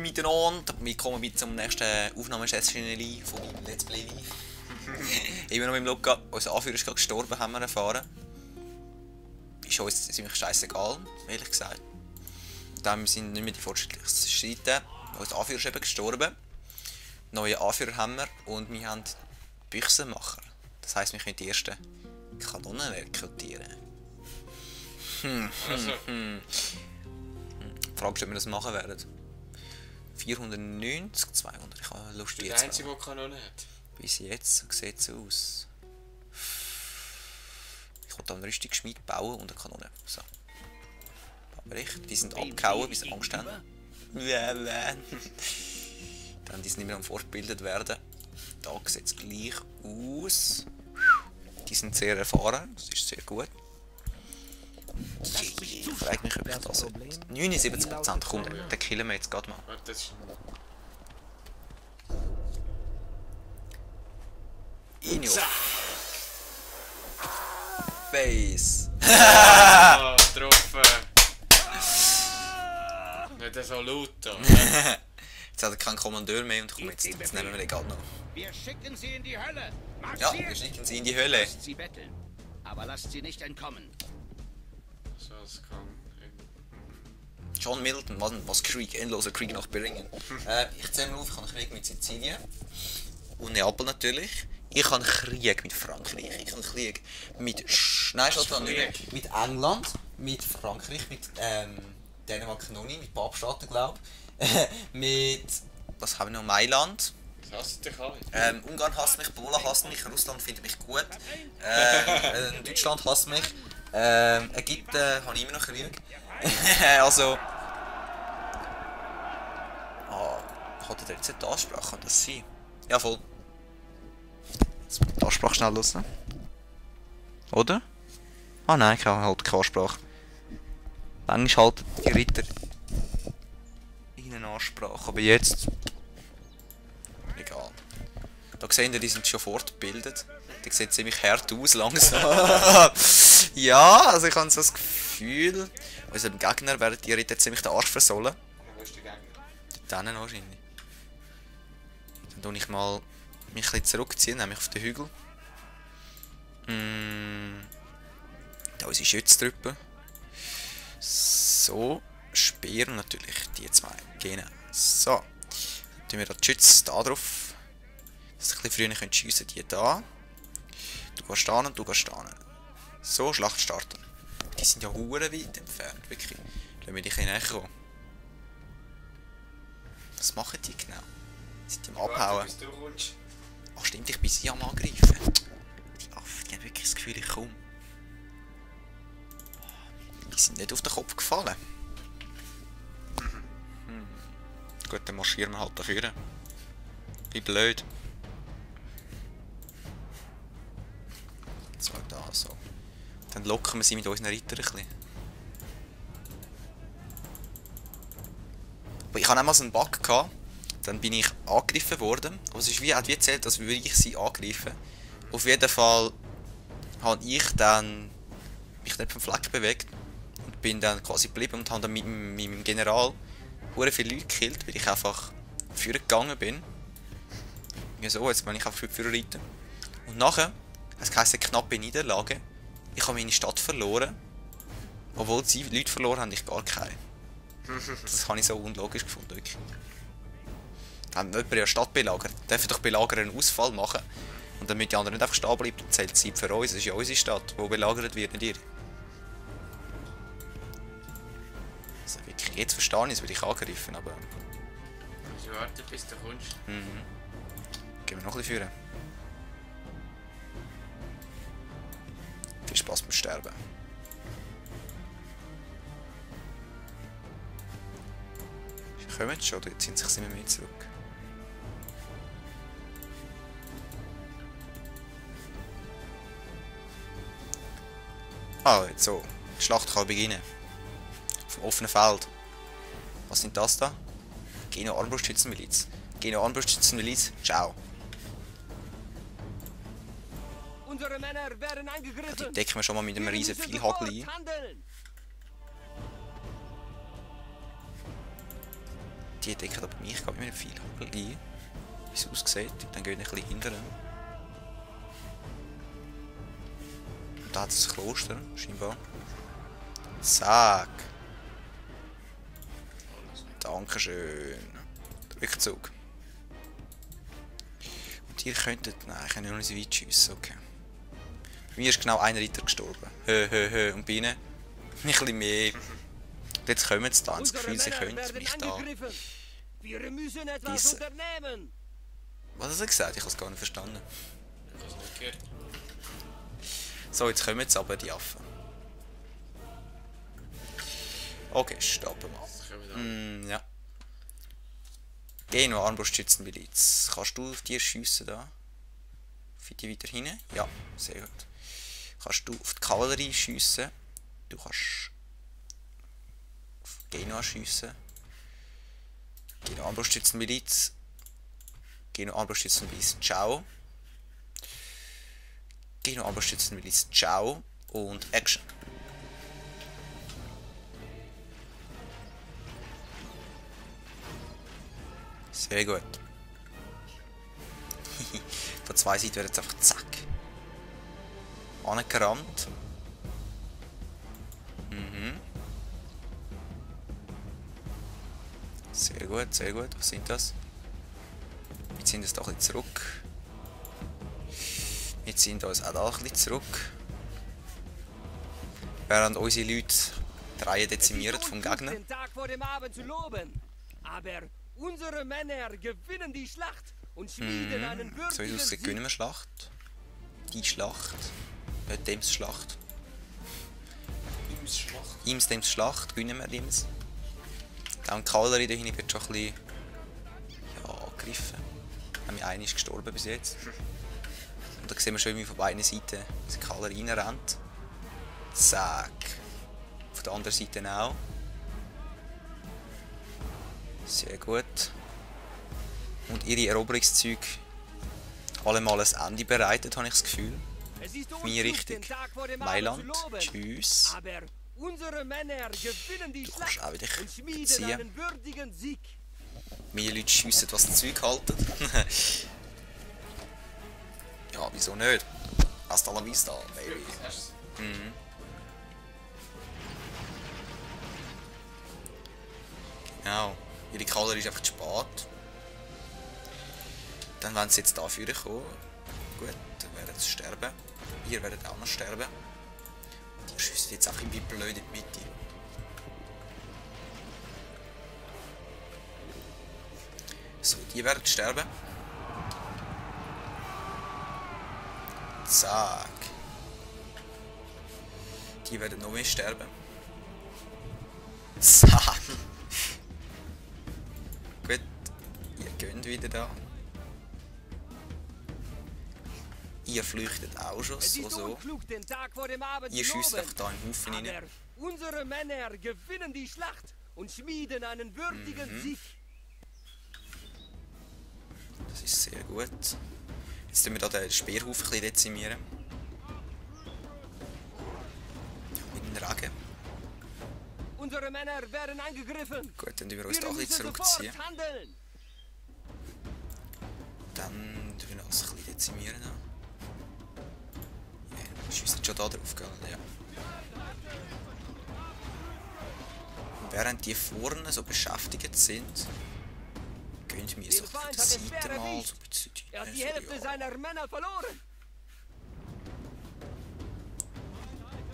miteinander, willkommen mit zum nächsten Aufnahmesession von meinem Let's Play Live. Immer noch mit dem Luca, unser Anführer ist gerade gestorben, haben wir erfahren. Ist uns ziemlich scheißegal, ehrlich gesagt. Dann sind nicht mehr die fortschrittlichen Schritte. Unser Anführer ist eben gestorben. Neue Anführer haben wir und wir haben Büchsenmacher. Das heisst, wir können die ersten Kanonen rekrutieren. Die Frage ist, ob wir das machen werden. 490, 200, ich habe Lust jetzt. Der einzige, der Kanone hat. Bis jetzt, so sieht es aus. Ich will dann einen Rüstungsschmied bauen und eine Kanone. So. Die sind abgehauen, bis sie Angst haben. Dann die sind nicht mehr am fortgebildet werden. Da sieht es gleich aus. Die sind sehr erfahren, das ist sehr gut. Ich frage mich, ob ich das sollte. 79%, komm, den killen wir jetzt gerade mal. In your face. Ah, getroffen. Nicht so laut da. Jetzt hat er keinen Kommandeur mehr und komm, jetzt nehmen wir den gerade noch. Wir schicken sie in die Hölle. Ja, wir schicken sie in die Hölle. Lasst sie betteln, aber lasst sie nicht entkommen. So, das kann. John Middleton, was Krieg, endloser Krieg nach Beringen. Ich zähle mal auf, ich habe einen Krieg mit Sizilien. Und Neapel natürlich. Ich habe einen Krieg mit Frankreich. Ich habe einen Krieg mit mit England, mit Frankreich, mit Dänemark noch nicht, mit Papststaaten glaube ich. Mit, was haben wir noch, Mailand. Das hasst dich alle. Ungarn hasst mich, Polen hasst mich, Russland findet mich gut. Deutschland hasst mich. Ägypten habe ich immer noch Krieg. Also. Hat er jetzt eine Ansprache? Kann das sein? Ja, voll. Jetzt muss die Ansprache schnell hören. Oder? Ah nein, ich habe halt keine Ansprache. Manchmal halten die Ritter in eine Ansprache, aber jetzt. Egal. Da sehen wir, die sind schon fortgebildet. Die sehen ziemlich hart aus, langsam. Ja, also ich habe so das Gefühl, unserem Gegner werden die Ritter ziemlich den Arsch versohlen. Wo ist der Gegner? Dort wahrscheinlich. Dann tue ich mal mich ein bisschen zurückziehen, nämlich auf den Hügel. Da unsere Schütztruppen. So, Speer natürlich, die zwei. Genau. So. Dann tun wir die Schütze da drauf. Dass ich ein bisschen früher schiessen können, die da. Du gehst stehen und du gehst stehen. So, Schlacht starten. Die sind ja hure weit entfernt, wirklich. Lassen wir dich näher kommen. Was machen die genau? Sind die am Abhauen? Bis du kommst. Ach stimmt, ich bin sie am Angreifen. Die Affen, die haben wirklich das Gefühl, ich komme. Die sind nicht auf den Kopf gefallen. Gut, dann marschieren wir halt dafür. Wie blöd. So, da, so. Dann locken wir sie mit unseren Rittern ein bisschen. Aber ich hatte einmal so einen Bug gehabt. Dann bin ich angegriffen worden. Aber es ist wie, hat wie erzählt, als würde ich sie angreifen. Auf jeden Fall habe ich dann mich nicht vom Fleck bewegt. Und bin dann quasi geblieben und habe dann mit meinem General hure viele Leute gekillt, weil ich einfach führen gegangen bin. Ja so, jetzt bin ich einfach für reiten. Und nachher, es heisst knappe Niederlage. Ich habe meine Stadt verloren. Obwohl sie Leute verloren haben, ich gar keine. Das habe ich so unlogisch gefunden, wirklich. Wenn jemand eine Stadt belagert, darf doch Belagerer einen Ausfall machen. Und damit die anderen nicht einfach stehen bleiben, zählt die Zeit für uns. Es ist ja unsere Stadt, die belagert wird, nicht ihr. Also wirklich, jetzt verstehe ich es, würde ich angreifen, aber... Du warten, bis du kommst. Gehen wir noch ein bisschen führen. Viel Spaß beim Sterben. Sie kommen schon, jetzt ziehen sich immer mehr zurück. Ah, jetzt so. Die Schlacht kann beginnen. Vom offenen Feld. Was sind das da? Geno Armbrustschützenmiliz. Geno Armbrustschützenmiliz. Ciao. Unsere Männer werden angegriffen. Die decken wir schon mal mit einem riesen Vielhagel ein. Die decken aber mich gerade mit einem Pfeilhagel ein. Wie es aussieht. Dann gehen wir ein bisschen hinterher. Und da hat es das Kloster, scheinbar. Zack. Dankeschön. Rückzug. Und ihr könntet... Nein, ich kann nur nicht so weit schiessen, okay. Bei mir ist genau ein Ritter gestorben. Und bei ihnen ein bisschen mehr. Und jetzt kommen sie da, das Gefühl, sie können mich da... Wir müssen etwas unternehmen. Was hat er gesagt? Ich habe es gar nicht verstanden. Ich habe es nicht gehört. So, jetzt kommen jetzt aber die Affen. Okay, stoppen wir. Jetzt kommen wir da. Ja. Geh noch, Armbrustschützenmiliz. Kannst du auf die schiessen da? Auf die weiter hinten? Ja, sehr gut. Kannst du auf die Kavallerie schiessen? Du kannst auf Genua schiessen. Geh noch, Armbrustschützenmiliz. Geh noch, Armbrustschützenmiliz. Ciao. Geh noch, Armbrustschützenmiliz. Ciao. Und Action. Sehr gut. Von zwei Seiten wird jetzt einfach zack. Angerammt. Sehr gut, sehr gut. Was sind das? Wir ziehen das doch ein bisschen zurück. Wir ziehen uns auch da ein bisschen zurück. Während unsere Leute die Reihe dezimieren vom Gegner. Den Tag vor dem Abend zu loben. Aber unsere Männer gewinnen die Schlacht und schmieden einen So wie würdigen es Sieg. gewinnen wir Schlacht. Die Schlacht. Nicht Dems Schlacht. Ims Schlacht. Ims Dems Schlacht gewinnen wir Dems. Dann die Kavallerie da hinten wird schon ein bisschen ja, angegriffen. Haben wir einmal gestorben bis jetzt. Und da sehen wir schon, wie von beiden Seiten die Kavallerie reinrennt. Zack. Von der anderen Seite auch. Sehr gut. Und ihre Eroberungszüge allemal ein Ende bereitet, habe ich das Gefühl. Es ist Meine Unfug, Richtung. den Tag vor dem Mailand. Abend zu loben. Tschüss. Aber unsere Männer gewinnen die Du kannst Schlacht auch wieder und schmieden verziehen. einen würdigen Sieg. Meine Leute schiessen, was das Zeug halten. Ja, wieso nicht? Hasta la vista, baby. Hast du Genau. Ihre Kavallerie ist einfach zu spät. Dann wenn sie jetzt da vorne kommen, gut, dann werden sie sterben. Ihr werdet auch noch sterben. Die schiessen jetzt auch irgendwie blöd in die Mitte. So, die werden sterben. Zack. Die werden noch mehr sterben. Zack. Gut, ihr gönnt wieder da. Ihr flüchtet auch schon, Es ist so. unklug, den Tag vor dem Abend Ihr zu schiesst loben. einfach da in den Haufen rein. Aber unsere Männer gewinnen die Schlacht und schmieden einen würdigen Sieg. Das ist sehr gut. Jetzt tun wir hier den Speerhaufen ein bisschen dezimieren. Ja, mit dem Regen. Unsere Männer werden angegriffen. Gut, dann tun wir uns Wir da ein bisschen müssen zurückziehen. sofort handeln. Dann tun wir das ein bisschen dezimieren. Ja, wir schiessen schon da drauf, gell? Ja. Während die vorne so beschäftigt sind, gehen wir so Der Feind auf die hat es Seite schwer mal erwischt. so ein bisschen Er hat die so, Hälfte ja. seiner Männer verloren.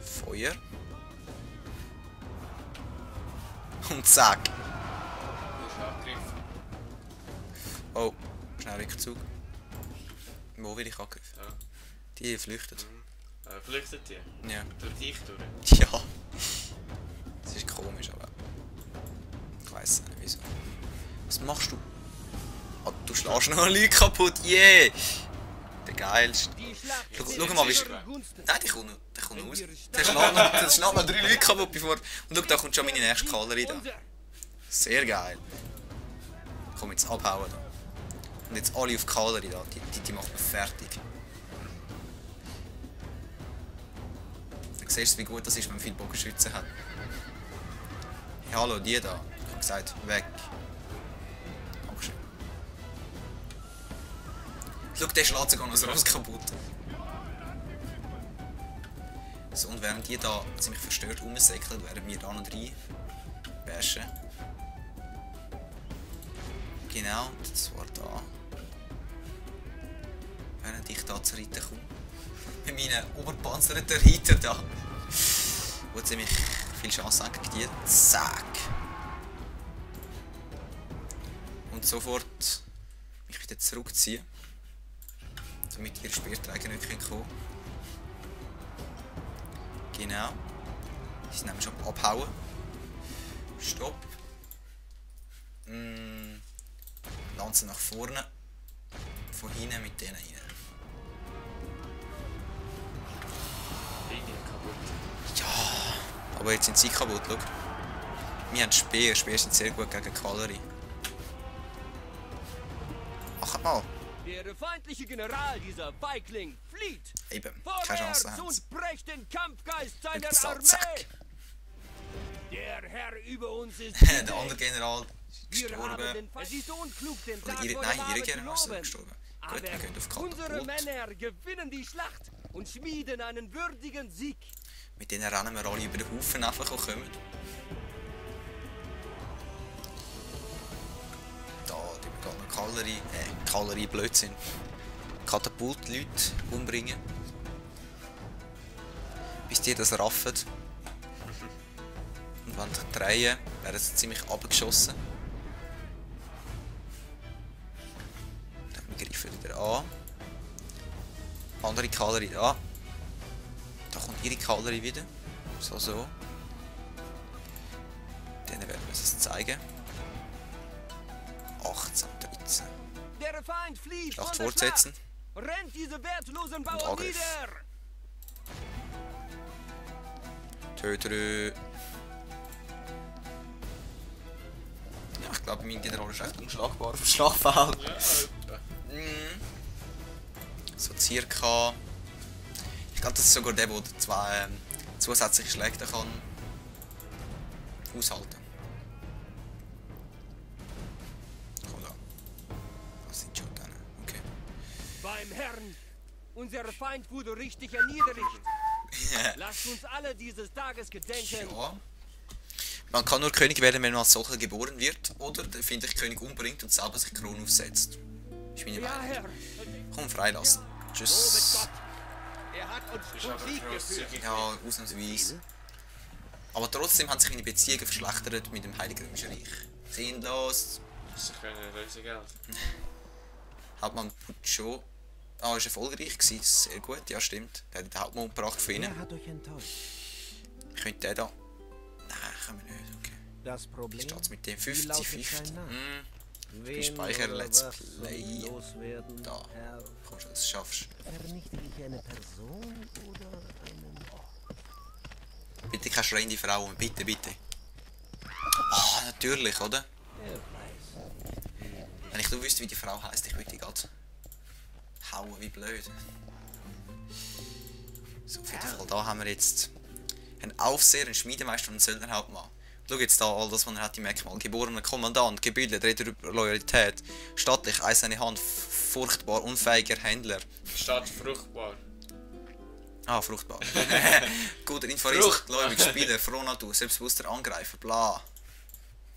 Feuer. Und zack. Du hast angegriffen. Oh, schnell Rückzug. Wo will ich angegriffen? Ja. Die flüchtet. Flüchtet ihr? Ja. Durch dich durch? Ja. Das ist komisch, aber ich weiß nicht wieso. Was machst du? Oh, du schlägst noch Leute kaputt, yeah! Der geilste. Die Schlacht Schau steht mal, in wie- unseren Gunsten. Nein, der kommt noch raus. wir Der schlägt noch 3 Leute kaputt bevor... Und schau, da kommt schon meine nächste Kavallerie da. Unser- Sehr geil. Komm, jetzt abhauen da. Und jetzt alle auf Kavallerie da, die macht man fertig. Dann siehst du, wie gut das ist, wenn man viele Bogenschützen hat. Hey, hallo, die da. Ich hab gesagt, weg. Schau, der schlägt sogar noch das Ross kaputt. So, und während die da ziemlich verstört rumsäckeln, werden wir da noch rein bashen. Genau, das war da. Während ich da zur Reite komme. Mit meinen oberpanzerten Reiter da. Wo ziemlich viel Chance haben gegen die. Zack! Und sofort mich wieder zurückziehen. Damit ihre Speerträger nicht kommen können. Genau. Sie sind nämlich schon abhauen. Stopp. Lanze nach vorne. Von hinten mit denen rein. Linie kaputt. Ja, aber jetzt sind sie kaputt, schau. Wir haben Speer. Speer sind sehr gut gegen Kavallerie. Mach mal. Der feindliche General dieser Feigling flieht. Eben, keine Chance Vorwärts haben sie. und brecht den Kampfgeist seiner So, Armee. zack. Der Herr über uns ist Der andere General ist Wir haben gestorben. den Es ist unklug, den Oder Tag ihre, vor nein, der ihre Arbeit General zu ist loben. gestorben. Gut, Aber wir gehen auf unsere Katapult. Männer gewinnen die Schlacht und schmieden einen würdigen Sieg. Mit denen rennen wir alle über den Haufen einfach und kommen. Da, die wir noch Kavallerie Blödsinn. Katapult-Leute umbringen. Bis die das raffen. Und wenn sie drehen, werden sie ziemlich abgeschossen. Dann greifen wir wieder an. Andere Kavallerie da. Da kommt ihre Kavallerie wieder. So. Denen werden wir es zeigen. 18, 13. Der Feind flieht Schlacht von der fortsetzen. Schlacht. Rennt diese wertlosen Und Bauern Angriff. nieder. Tötere. Ja, ich glaube, mein General ist echt unschlagbar auf dem Schlachtfeld. Ja, etwa. So circa. Ich glaube, das ist sogar der, der zwei zusätzliche Schläge kann aushalten. Komm da. Das sind schon dann. Okay. Beim Herrn. Unser Feind wurde richtig erniedrigt. Lasst uns alle dieses Tages gedenken. Ja. Man kann nur König werden, wenn man als solcher geboren wird, oder der finde König umbringt und selber sich Krone aufsetzt. Ist meine Ja, Meinung. Herr. Komm, freilassen. Lobet Tschüss. Gott. Er hat uns Ist zum aber Sieg geführt. grosszügig. Ja, ausnahmsweise. Aber trotzdem haben sich meine Beziehungen verschlechtert mit dem Heiligen Römischen Reich. Sinnlos. Das ist keine Lösegeld. Hauptmann Puccio. Ah, ist erfolgreich gewesen. Sehr gut, ja stimmt. Der hat den Hauptmann umgebracht von ihnen. Wer hat euch enttäuscht? Könnte der da... Nein, können wir nicht. Okay. Das Problem? Steht's mit dem Wie lautet 50-50? sein Name? Wen Speicher oder Let's was soll Play. loswerden, Da. Herr? Komm schon, das schaffst du. Vernichte ich eine Person oder einen Ort? Bitte keine schreiende Frau, bitte, bitte. Ah, natürlich, oder? Wer weiß. Wenn ich nur wüsste, wie die Frau heisst, ich würde die gerade hauen, wie blöd. So, auf jeden Fall, da haben wir jetzt einen Aufseher, einen Schmiedemeister und einen Söldnerhauptmann. Schau jetzt da all das, was er hat im Merkmal. Geborener Kommandant, gebildet, redet über Loyalität, stattlich, eiserne Hand, furchtbar, unfähiger Händler. Statt fruchtbar. Ah, fruchtbar. Guter Informist, Fruchtbar. gläubiger Spieler, froher Natur, selbstbewusster Angreifer, bla.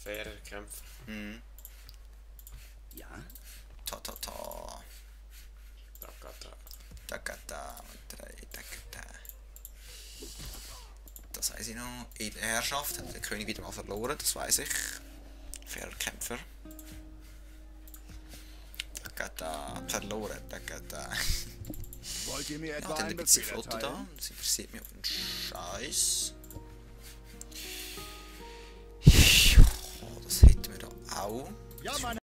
Fairer Kämpfer. Ja, Ta. Takata. Takata, takata. Das weiss ich noch. In der Herrschaft hat der König wieder mal verloren, das weiß ich. Fairer Kämpfer. Takata, verloren, takata. wollt ihr mir Ja, etwa dann ein einen bisschen Befehl Foto da. erteilen? Das interessiert mich auf den Scheiß. Ja, das hätten wir da auch. Ja, meine